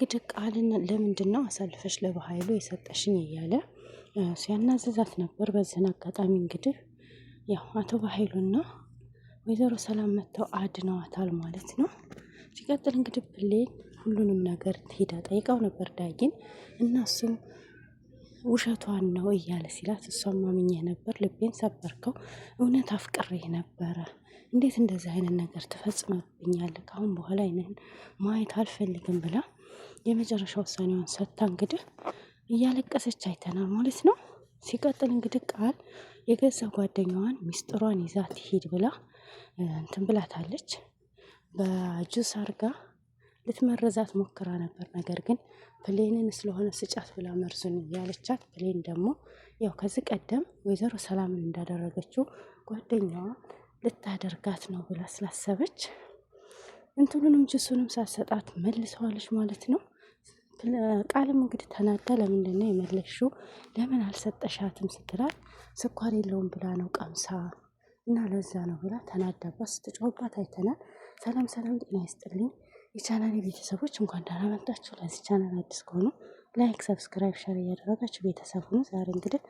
እንግዲህ ቃልን ለምንድን ነው አሳልፈሽ ለበኃይሉ የሰጠሽኝ እያለ ሲያናዝዛት ነበር። በዚህን አጋጣሚ እንግዲህ ያው አቶ በኃይሉና ወይዘሮ ሰላም መጥተው አድነዋታል ማለት ነው። ሲቀጥል እንግዲህ ብሌን ሁሉንም ነገር ሄዳ ጠይቀው ነበር ዳጊን እና እሱም ውሸቷን ነው እያለ ሲላት እሷም አምኜህ ነበር፣ ልቤን ሰበርከው፣ እውነት አፍቅሬህ ነበረ። እንዴት እንደዚህ አይነት ነገር ትፈጽምብኛለህ? ከአሁን በኋላ አይንህን ማየት አልፈልግም ብላ የመጨረሻ ውሳኔዋን ሰጥታ እንግዲህ እያለቀሰች አይተናል ማለት ነው። ሲቀጥል እንግዲህ ቃል የገዛ ጓደኛዋን ሚስጥሯን ይዛ ትሄድ ብላ እንትን ብላታለች። በጁስ አርጋ ልትመረዛት ሞክራ ነበር። ነገር ግን ፕሌንን ስለሆነ ስጫት ብላ መርዙን እያለቻት፣ ፕሌን ደግሞ ያው ከዚህ ቀደም ወይዘሮ ሰላምን እንዳደረገችው ጓደኛዋ ልታደርጋት ነው ብላ ስላሰበች እንትኑንም ጅሱንም ሳትሰጣት መልሰዋለች ማለት ነው። ቃልም እንግዲህ ተናዳ ለምንድን ነው የመለስሽው? ለምን አልሰጠሻትም ስትላት ስኳር የለውም ብላ ነው ቀምሳ እና ለዛ ነው ብላ ተናዳባት ስትጮህባት አይተናል። ሰላም ሰላም፣ ጤና ይስጥልኝ የቻናሌ ቤተሰቦች እንኳን ደህና መጣችሁ። ለዚህ ቻናል አዲስ ከሆኑ like፣ subscribe፣ share እያደረጋችሁ ቤተሰብ ሁኑ። ዛሬ እንግዲህ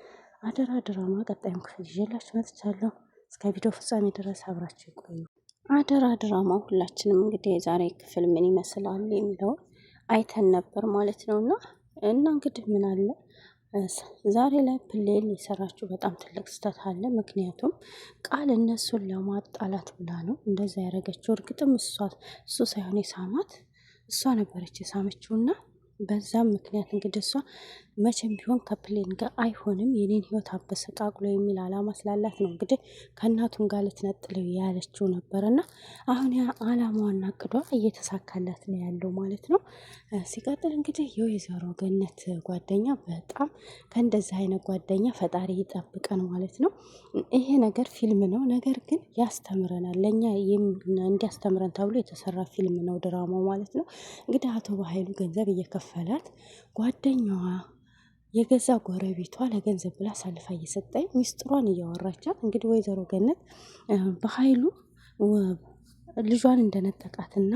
አደራ ድራማ ቀጣዩን ክፍል ይዤላችሁ መጥቻለሁ። እስከ ቪዲዮ ፍጻሜ ድረስ አብራችሁ ይቆዩ። አደራ ድራማ ሁላችንም እንግዲህ የዛሬ ክፍል ምን ይመስላል የሚለውን አይተን ነበር ማለት ነው። እና እና እንግዲህ ምን አለ ዛሬ ላይ ፕሌን የሰራችው በጣም ትልቅ ስህተት አለ። ምክንያቱም ቃል እነሱን ለማጣላት ብላ ነው እንደዛ ያደረገችው። እርግጥም እሱ ሳይሆን የሳማት እሷ ነበረች የሳመችውና በዛም ምክንያት እንግዲህ እሷ መቼም ቢሆን ከፕሌን ጋር አይሆንም የኔን ህይወት አበሰቃቅሎ የሚል አላማ ስላላት ነው እንግዲህ ከእናቱም ጋር ልትነጥለው ያለችው ነበር። እና አሁን ያ አላማዋና እቅዷ እየተሳካላት ነው ያለው ማለት ነው። ሲቀጥል እንግዲህ የወይዘሮ ገነት ጓደኛ በጣም ከእንደዚህ አይነት ጓደኛ ፈጣሪ ይጠብቀን ማለት ነው። ይሄ ነገር ፊልም ነው፣ ነገር ግን ያስተምረናል። ለእኛ እንዲያስተምረን ተብሎ የተሰራ ፊልም ነው ድራማው ማለት ነው። እንግዲህ አቶ በኃይሉ ገንዘብ እየከፈላት ጓደኛዋ የገዛ ጎረቤቷ ለገንዘብ ብላ አሳልፋ እየሰጠኝ ሚስጥሯን እያወራቻት እንግዲህ ወይዘሮ ገነት በኃይሉ ልጇን እንደነጠቃትና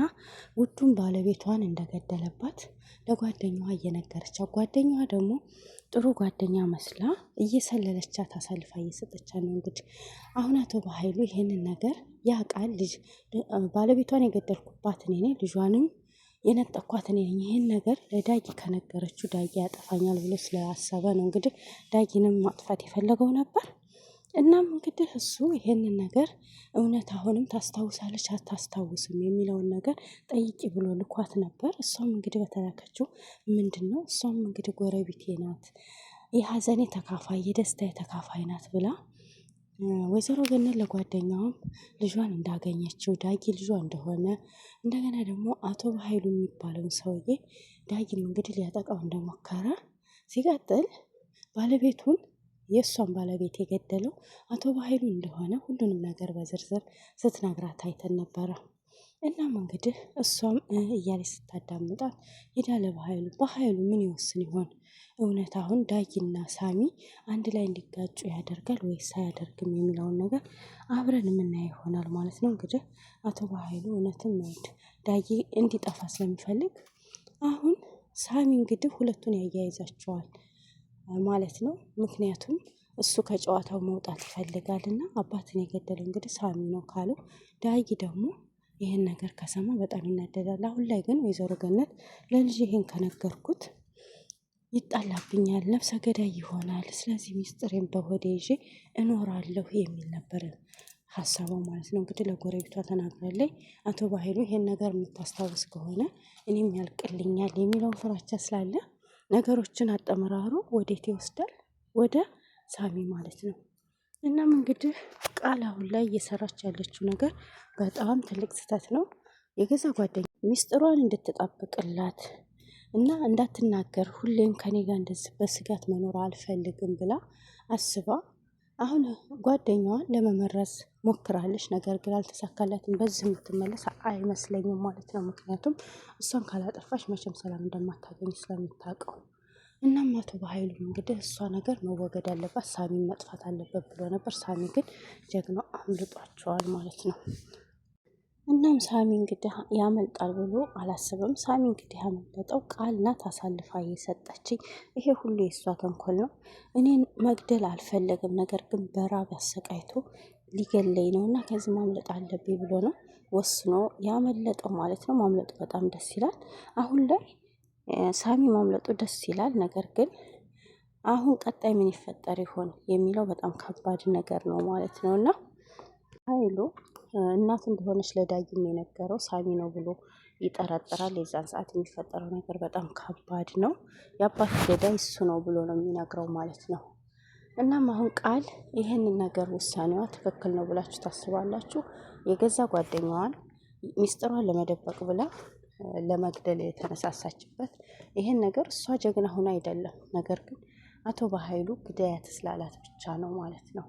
ውዱን ባለቤቷን እንደገደለባት ለጓደኛዋ እየነገረቻት፣ ጓደኛዋ ደግሞ ጥሩ ጓደኛ መስላ እየሰለለቻት አሳልፋ እየሰጠቻት ነው። እንግዲህ አሁን አቶ በኃይሉ ይሄንን ነገር ያውቃል። ልጅ ባለቤቷን የገደልኩባት እኔ ነኝ፣ ልጇንም የነጠኳት እኔ ነኝ። ይሄን ነገር ለዳጊ ከነገረችው ዳጊ ያጠፋኛል ብሎ ስላሰበ ነው እንግዲህ ዳጊንም ማጥፋት የፈለገው ነበር። እናም እንግዲህ እሱ ይሄንን ነገር እውነት አሁንም ታስታውሳለች አታስታውስም የሚለውን ነገር ጠይቂ ብሎ ልኳት ነበር። እሷም እንግዲህ በተላከችው ምንድን ነው እሷም እንግዲህ ጎረቤቴ ናት፣ የሀዘኔ ተካፋይ የደስታ ተካፋይ ናት ብላ ወይዘሮ ገነት ለጓደኛዋም ልጇን እንዳገኘችው ዳጊ ልጇ እንደሆነ እንደገና ደግሞ አቶ በኃይሉ የሚባለውን ሰውዬ ዳጊም እንግዲህ ሊያጠቃው እንደሞከረ ሲቀጥል ባለቤቱን የእሷን ባለቤት የገደለው አቶ በኃይሉ እንደሆነ ሁሉንም ነገር በዝርዝር ስትነግራት አይተን ነበረ። እናም እንግዲህ እሷም እያለች ስታዳምጣት ሄዳ ለበኃይሉ በኃይሉ ምን ይወስን ይሆን? እውነት አሁን ዳጊና ሳሚ አንድ ላይ እንዲጋጩ ያደርጋል ወይስ አያደርግም የሚለውን ነገር አብረን የምናየው ይሆናል ማለት ነው። እንግዲህ አቶ በኃይሉ እውነትም ዳጊ እንዲጠፋ ስለሚፈልግ አሁን ሳሚ እንግዲህ ሁለቱን ያያይዛቸዋል ማለት ነው። ምክንያቱም እሱ ከጨዋታው መውጣት ይፈልጋል እና አባትን የገደለው እንግዲህ ሳሚ ነው ካለው ዳጊ ደግሞ ይህን ነገር ከሰማ በጣም ይናደዳል። አሁን ላይ ግን ወይዘሮ ገነት ለልጅ ይህን ከነገርኩት ይጣላብኛል፣ ነፍሰ ገዳይ ይሆናል፣ ስለዚህ ሚስጥሬን በሆዴ ይዤ እኖራለሁ የሚል ነበር ሀሳቧ ማለት ነው። እንግዲህ ለጎረቤቷ ተናግራለች። አቶ ባህሉ ይሄን ነገር የምታስታውስ ከሆነ እኔም ያልቅልኛል የሚለውን ፍራቻ ስላለ ነገሮችን አጠመራሩ ወዴት ይወስዳል? ወደ ሳሚ ማለት ነው። እናም እንግዲህ ቃል አሁን ላይ እየሰራች ያለችው ነገር በጣም ትልቅ ስህተት ነው። የገዛ ጓደኛ ሚስጥሯን እንድትጠብቅላት እና እንዳትናገር ሁሌም ከኔ ጋር እንደዚህ በስጋት መኖር አልፈልግም ብላ አስባ አሁን ጓደኛዋን ለመመረዝ ሞክራለች። ነገር ግን አልተሳካላትም። በዚህ የምትመለስ አይመስለኝም ማለት ነው። ምክንያቱም እሷን ካላጠፋች መቼም ሰላም እንደማታገኝ ስለምታውቀው። እናም አቶ በኃይሉም እንግዲህ እሷ ነገር መወገድ አለባት፣ ሳሚን መጥፋት አለበት ብሎ ነበር። ሳሚ ግን ጀግናው አምልጧቸዋል ማለት ነው። እናም ሳሚ እንግዲህ ያመልጣል ብሎ አላስብም። ሳሚ እንግዲህ ያመለጠው ቃል ናት አሳልፋ እየሰጠችኝ፣ ይሄ ሁሉ የእሷ ተንኮል ነው። እኔን መግደል አልፈለግም፣ ነገር ግን በራብ አሰቃይቶ ሊገለኝ ነው እና ከዚህ ማምለጥ አለብኝ ብሎ ነው ወስኖ ያመለጠው ማለት ነው። ማምለጡ በጣም ደስ ይላል። አሁን ላይ ሳሚ ማምለጡ ደስ ይላል። ነገር ግን አሁን ቀጣይ ምን ይፈጠር ይሆን የሚለው በጣም ከባድ ነገር ነው ማለት ነው እና ኃይሉ እናቱ እንደሆነች ለዳግም የነገረው ሳሚ ነው ብሎ ይጠረጥራል። የዛን ሰዓት የሚፈጠረው ነገር በጣም ከባድ ነው። የአባት ገዳይ እሱ ነው ብሎ ነው የሚነግረው ማለት ነው። እናም አሁን ቃል ይህንን ነገር ውሳኔዋ ትክክል ነው ብላችሁ ታስባላችሁ? የገዛ ጓደኛዋን ሚስጥሯን ለመደበቅ ብላ ለመግደል የተነሳሳችበት ይህን ነገር እሷ ጀግና ሁና አይደለም፣ ነገር ግን አቶ በኃይሉ ግዳያት ስላላት ብቻ ነው ማለት ነው።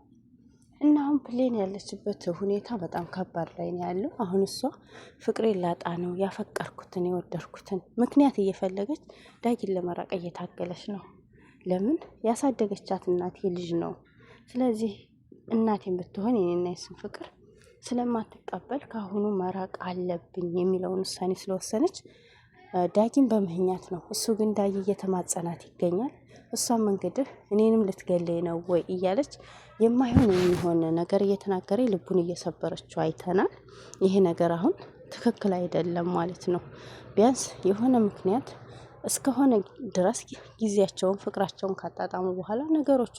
እና አሁን ፕሌን ያለችበት ሁኔታ በጣም ከባድ ላይ ነው ያለው። አሁን እሷ ፍቅሬን ላጣ ነው ያፈቀርኩትን የወደድኩትን ምክንያት እየፈለገች ዳጊን ለመራቅ እየታገለች ነው። ለምን ያሳደገቻት እናቴ ልጅ ነው። ስለዚህ እናቴን ብትሆን የኔና የሱን ፍቅር ስለማትቀበል ከአሁኑ መራቅ አለብኝ የሚለውን ውሳኔ ስለወሰነች ዳጊን በምህኛት ነው። እሱ ግን ዳጊ እየተማጸናት ይገኛል። እሷም እንግዲህ እኔንም ልትገለኝ ነው ወይ እያለች የማይሆን የሚሆን ነገር እየተናገረ ልቡን እየሰበረችው አይተናል። ይሄ ነገር አሁን ትክክል አይደለም ማለት ነው። ቢያንስ የሆነ ምክንያት እስከሆነ ድረስ ጊዜያቸውን ፍቅራቸውን ካጣጣሙ በኋላ ነገሮቹ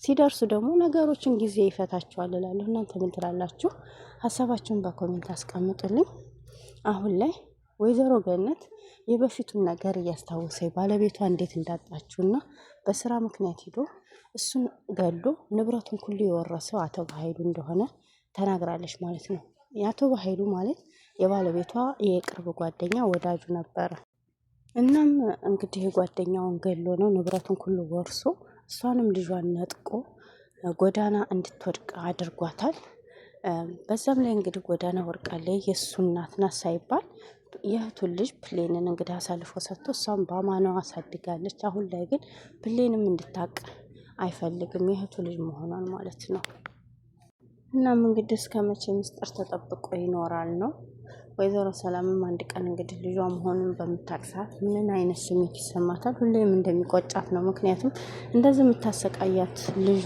ሲደርሱ ደግሞ ነገሮችን ጊዜ ይፈታቸዋል እላለሁ። እናንተ ምን ትላላችሁ? ሀሳባችሁን በ comment አስቀምጡልኝ። አሁን ላይ ወይዘሮ ገነት የበፊቱን ነገር እያስታወሰ ባለቤቷ እንዴት እንዳጣችውና በስራ ምክንያት ሂዶ እሱን ገሎ ንብረቱን ሁሉ የወረሰው አቶ በኃይሉ እንደሆነ ተናግራለች ማለት ነው። የአቶ በኃይሉ ማለት የባለቤቷ የቅርብ ጓደኛ ወዳጁ ነበረ። እናም እንግዲህ ጓደኛውን ገሎ ነው ንብረቱን ሁሉ ወርሶ እሷንም ልጇን ነጥቆ ጎዳና እንድትወድቅ አድርጓታል። በዛም ላይ እንግዲህ ጎዳና ወድቃለች የእሱ እናት ናት ሳይባል የእህቱን ልጅ ፕሌንን እንግዲህ አሳልፎ ሰጥቶ እሷም በአማናዋ አሳድጋለች። አሁን ላይ ግን ፕሌንም እንድታቅ አይፈልግም የእህቱ ልጅ መሆኗን ማለት ነው። እናም እንግዲህ እስከ መቼ ምስጢር ተጠብቆ ይኖራል ነው። ወይዘሮ ሰላምም አንድ ቀን እንግዲህ ልጇ መሆኑን በምታቅ ሰዓት ምን አይነት ስሜት ይሰማታል? ሁሌም እንደሚቆጫት ነው። ምክንያቱም እንደዚህ የምታሰቃያት ልጇ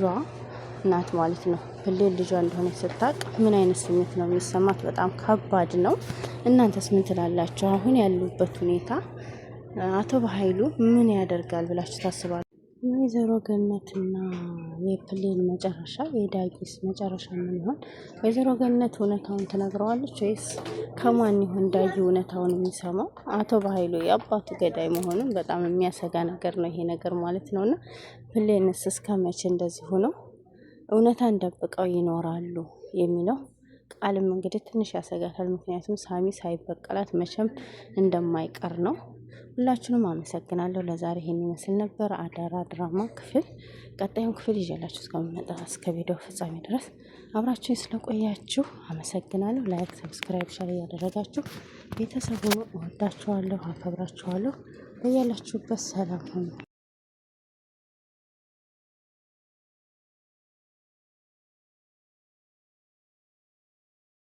ናት ማለት ነው። ብሌን ልጇ እንደሆነ ስታቅ ምን አይነት ስሜት ነው የሚሰማት? በጣም ከባድ ነው። እናንተስ ምን ትላላችሁ? አሁን ያሉበት ሁኔታ አቶ በኃይሉ ምን ያደርጋል ብላችሁ ታስባላችሁ? የወይዘሮ ገነትና የፕሌን መጨረሻ የዳጊስ መጨረሻ ምን ይሆን? ወይዘሮ ገነት እውነታውን ትነግረዋለች ወይስ ከማን ይሆን ዳጊ እውነታውን የሚሰማው? አቶ በኃይሉ የአባቱ ገዳይ መሆኑን በጣም የሚያሰጋ ነገር ነው ይሄ ነገር ማለት ነው። እና ፕሌንስ እስከ መቼ እንደዚህ ሆነው እውነታን ደብቀው ይኖራሉ የሚለው ቃልም እንግዲህ ትንሽ ያሰጋታል። ምክንያቱም ሳሚ ሳይበቀላት መቼም እንደማይቀር ነው። ሁላችሁንም አመሰግናለሁ። ለዛሬ ይሄን ይመስል ነበር አደራ ድራማ ክፍል። ቀጣዩን ክፍል ይዤላችሁ እስከምመጣ እስከ ቪዲዮ ፍጻሜ ድረስ አብራችሁ ስለቆያችሁ አመሰግናለሁ። like፣ subscribe፣ share እያደረጋችሁ ቤተሰቡን እወዳችኋለሁ፣ አከብራችኋለሁ። በያላችሁበት ሰላም ሁኑ።